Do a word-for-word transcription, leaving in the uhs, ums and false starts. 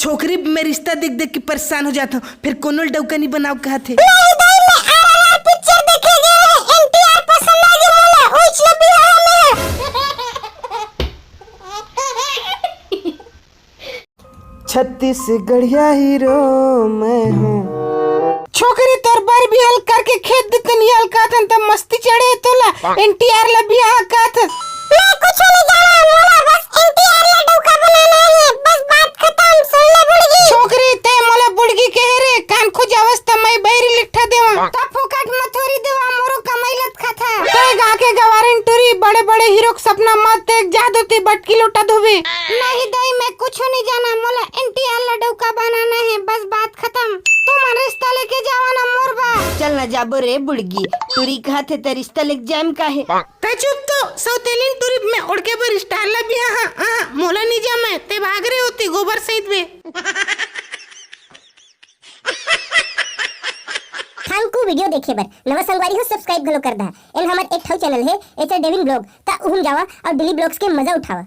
छोकरी में रिश्ता देख देख के परेशान हो जात हूँ, फिर कोनो डौका नहीं बनाओ कहत हे। छत्तीसगढ़िया हीरो मैं हूँ। छोकरी तोर बर बिहाल करके खेत देतन याल कहतन त मस्ती चढ़े तोला एनटीआर ला बिहाव कहत। मैं कुछ नहीं जाना, मोला बस एनटीआर ला डौका बनाना है, बस बात खत्म, सुन ले बुड़गी। छोकरी ते मोला बुड़गी कहे रे, कान खुजावस त मैं बैरी लिट्ठा देवा। त फोकट म थोरी देवा, मोरो कमाई लत खाता। ते गा के गवारिन टूरी, बड़े बड़े हीरो के सपना मत देख, जा धोती बटकी लोटा धोबे। नहीं दाई, मैं कुछ नहीं जाना, मोला एनटीआर ला डौका बनाना है, बस बात खत्म। तुमन रिश्ता लेके जावा ना मोर बर। चल ना जाबो रे बुड़गी, टूरी कहत हे त रिश्ता लेके जाएम काहे? तै चुप तो, सौतेलिन टूरी में ओढ़के बर स्टार ला बिहा हा, आ, मोला नहीं जा मैं, ते भाग रे होती गोबर सहित बे। Thank you video देखे बर। नवा संगवारी हो subscribe घलो कर दा। एन हमर एक ठौ channel हे, एचआर डेविन vlog, त उहम जावा और डेली vlogs के मजा उठावा।